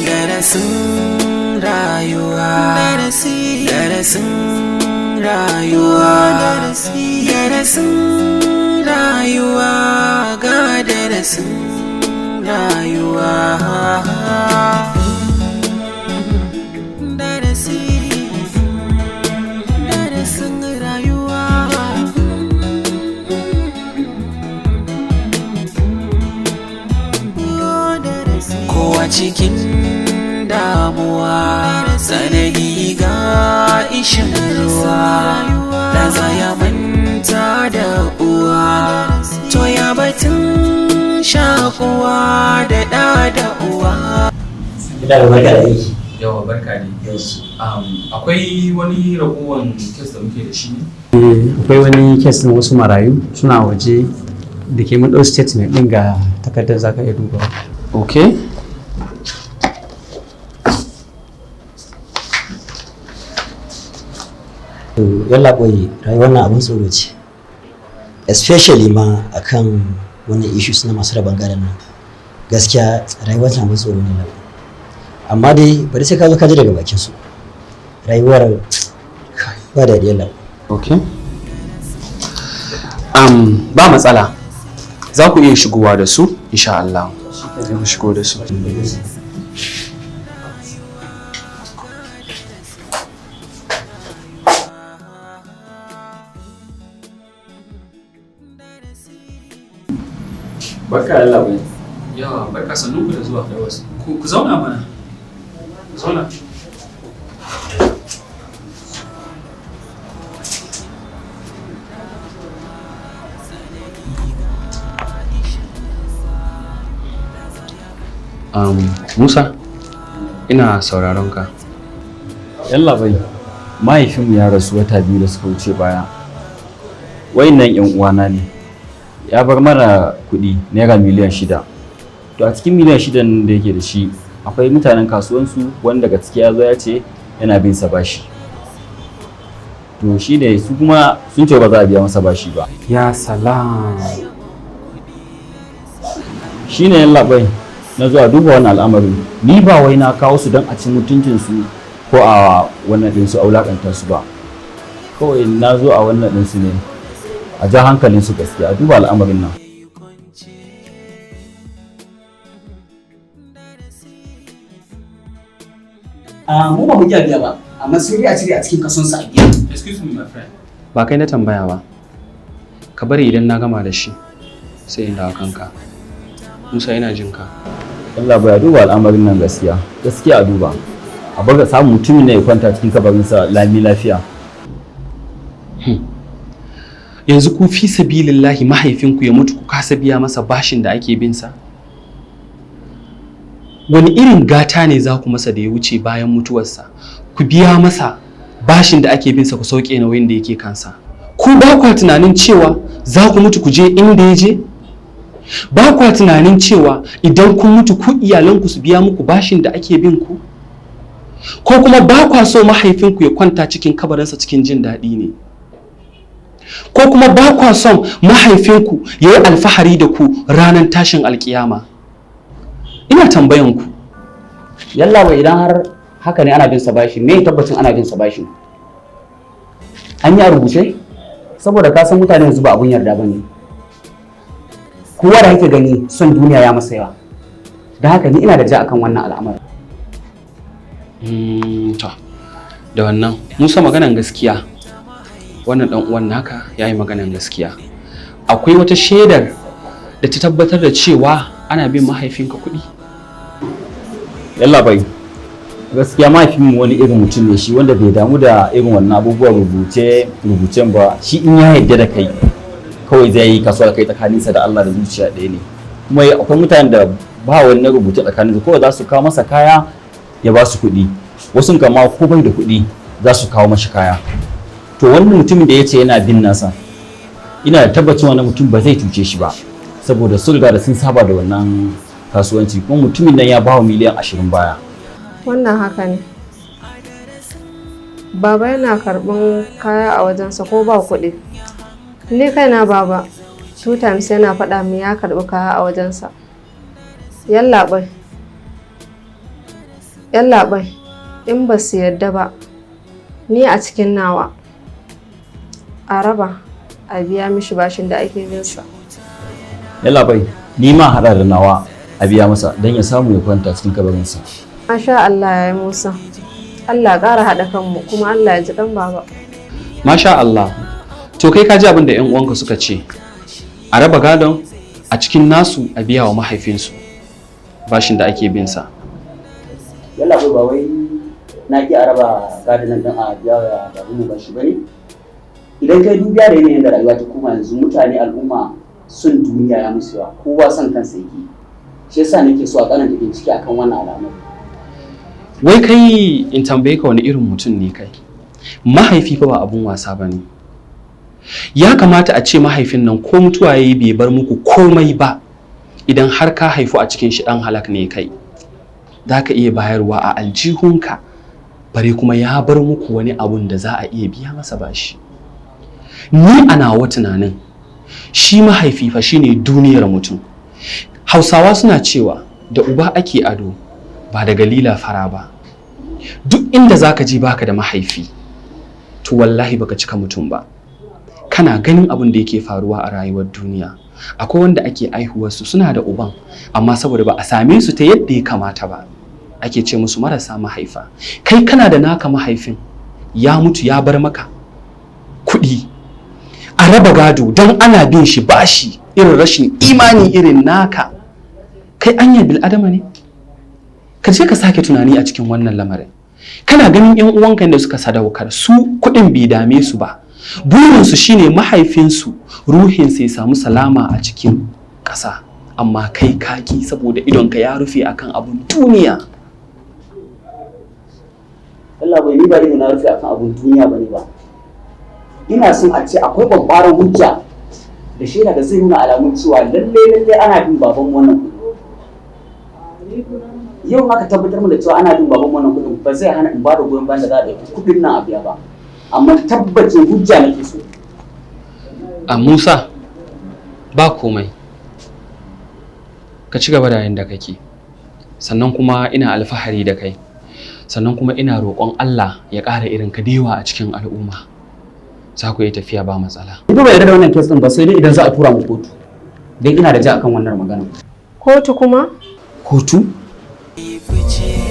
Darasin rayuwa, darasin rayuwa, darasin rayuwa, ga darasin rayuwa. Darasi, darasin rayuwa. Kowa cikin damuwa, tsanani ga ishin ruwa, da za ya manta da uwa, to ya batun shakuwa da ɗa da uwa? Ina da barka da aiki. Yawa, barka ne. Akwai wani ragowar case da muke da shi ne? Akwai wani case na wasu marayu suna waje da ke mun ɗau statement ɗin, ga takardar, za ka iya dubawa. Okay. To, yallaɓai, rayuwar nan abin tsoro ce. Especially ma akan wannan issues na masu rabon gadon nan. Gaskiya rayuwar nan abin tsoro ne labai. Amma dai bari sai ka zo ka ji daga bakin su. Rayuwar kai, ba daɗi, yallaɓai. Okay. Ba matsala, za ku iya shigowa da su, insha Allah za ku shigo da su. Barka, yallaɓai. Yawa, barka, sannu ku da zuwa. Ku zauna mana, ku zauna. Musa, ina sauraron ka. Yallaɓai, mahaifinmu ya rasu wata 2 da suka wuce baya. Wayannan 'yan uwana ne. Ya bar mana kuɗi naira miliyan 6. To, a cikin miliyan 6n da yake da shi, akwai mutanen kasuwansu wanda daga ciki ya zo ya ce yana bin sa bashi. To, shi ne su kuma sun ce ba za a biya masa bashi ba. Ya salam. Shi ne, yallaɓai, na zuwa duba wannan al'amarin. Ni ba wai na kawo su don a ci mutuncinsu ko a wannan ɗinsu a wulaƙanta su ba. Kawai na zo a wannan ɗinsu ne a ja hankalinsu, gaskiya a duba al'amarin nan. A mu ba mu iya biya ba, amma sai dai a cire a cikin kasonsa a biya. Excuse me, my friend. Ba kai na tambaya ba. Ka bari idan na gama da shi sai in dawo kanka. Musa, ina jin ka. Allah bai duba al'amarin nan, gaskiya gaskiya a duba, a bar samun mutumin ne ya kwanta cikin kabarinsa lami lafiya. Yanzu ku, fi sabilillahi, mahaifinku ya mutu ku kasa biya masa bashin da ake bin sa? Wani irin gata ne za ku masa da ya wuce bayan mutuwarsa ku biya masa bashin da ake bin sa, ku sauke nauyin da yake kansa? Ku ba kwa tunanin cewa za ku mutu ku je inda ya je? Ba kwa tunanin cewa idan kun mutu ku iyalanku su biya muku bashin da ake bin ku? Ko kuma ba kwa so mahaifinku ya kwanta cikin kabarinsa cikin jin daɗi ne? Ko kuma ba kwa son mahaifinku ya yi alfahari da ku ranar tashin alkiyama? Ina tambayan ku. Yallaɓai, idan har haka ne ana bin sa bashi, me tabbacin ana bin sa bashi? An yi a rubuce? Saboda ka san mutane yanzu ba abun yarda ba ne. Kowa da kake gani son duniya ya masa yawa. Da haka ni ina da ja akan wannan al'amarin. To, da wannan Musa, maganan gaskiya, wannan dan uwan naka ya yi maganan gaskiya. Akwai wata shaidar da ta tabbatar da cewa ana bin mahaifinka kuɗi? Yallaɓai, gaskiya mahaifinmu wani irin mutum ne shi wanda bai damu da irin wannan abubuwan rubuce rubucen ba. Shi in ya yarda da kai, kawai zai yi kasuwa da kai tsakaninsa da Allah da zuciya ɗaya ne. Kuma akwai mutanen da ba wannan rubuce tsakaninsu, kawai za su kawo masa kaya ya ba su kuɗi. Wasu kama ko bai da kuɗi za su kawo mashi kaya. To, wannan mutumin da ya ce yana bin nasa, ina da tabbacin wannan mutum ba zai cuce shi ba, saboda sun riga da sun saba da wannan kasuwanci. Kuma mutumin nan ya ba wa miliyan 20 baya. Wannan haka ne. Baba yana karɓan kaya a wajensa ko ba kuɗi. Ni kaina baba two times yana faɗa min ya karɓi kaya a wajensa. Yallaɓai. Yallaɓai, in ba su yarda ba, ni a cikin nawa a raba a biya mishi bashin da ake binsa. Yallaɓai, ni ma haɗa da nawa a biya masa don ya samu ya kwanta cikin kabarinsa. Masha Allah ya yi Musa. Allah ƙara haɗa kanmu, kuma Allah ya ji ɗan baba. Masha Allah. To, kai ka ji abin da 'yan uwanka suka ce. A raba gadon, a cikin nasu a biya wa mahaifinsu bashin da ake bin sa. Yallaɓai, ba wai na ki a raba gadon nan don a biya wa babanmu bashi bane. Idan kai dubiya da yanayin da rayuwa ta koma yanzu, mutane, al'umma, son duniya ya musu yawa, kowa son kansa yake. Shi yasa nake so a tsananta bincike akan wannan al'amari. Wai kai, in tambaye ka, wani irin mutum ne kai? Mahaifi fa ba abun wasa ba ne. Ya kamata a ce mahaifin nan ko mutuwa ya yi bai bar muku komai ba. Idan har ka haifu a cikin shi, ɗan halak ne kai, za ka iya bayarwa a aljihunka, bare kuma ya bar muku wani abun da za a iya biya masa bashi. Ni a nawa tunanin, shi mahaifi fa shine duniyar mutum. Hausawa suna cewa da uba ake ado, ba da galila fara ba. Duk inda za ka je baka da mahaifi, to wallahi baka cika mutum ba. Kana ganin abin da yake faruwa a rayuwar duniya, akwai wanda ake aihuwarsu suna da uban, amma saboda ba a same su ta yadda ya kamata ba, ake ce musu marasa mahaifa. Kai kana da naka mahaifin, ya mutu ya bar maka kuɗi, a raba gado don ana bin shi bashi. Irin rashin imani irin naka, kai anya bil adama ne? Ka je ka sake tunani a cikin wannan lamarin. Kana ganin yan uwanka da suka sadaukar, su kuɗin bai dame su ba, burinsu shine mahaifinsu ruhinsa ya samu salama a cikin ƙasa. Amma kai kaki saboda idonka ya rufe akan abun duniya. Yallaɓai, ni ba ido na rufe akan abun duniya bane ba. Ina son a ce akwai babbaran hujja da shaida da zai nuna alamun cewa lalle lalle ana bin baban wannan kuɗi. Yau aka tabbatar mana da cewa ana bin baban wannan kuɗin, ba zai hana in ba da goyon bayan da za a ɗauki kuɗin nan a biya ba. Amma tabbacin hujja nake so. A Musa, ba komai, ka ci gaba da yanda kake. Sannan kuma ina alfahari da kai, sannan kuma ina roƙon Allah ya ƙara irin ka da yawa a cikin al'umma. Za ku iya tafiya, ba matsala. Ni ba yarda da wannan case din ba, sai dai idan za a tura mu kotu. Dan ina da ja akan wannan magana. Kotu kuma? Kotu? Fice.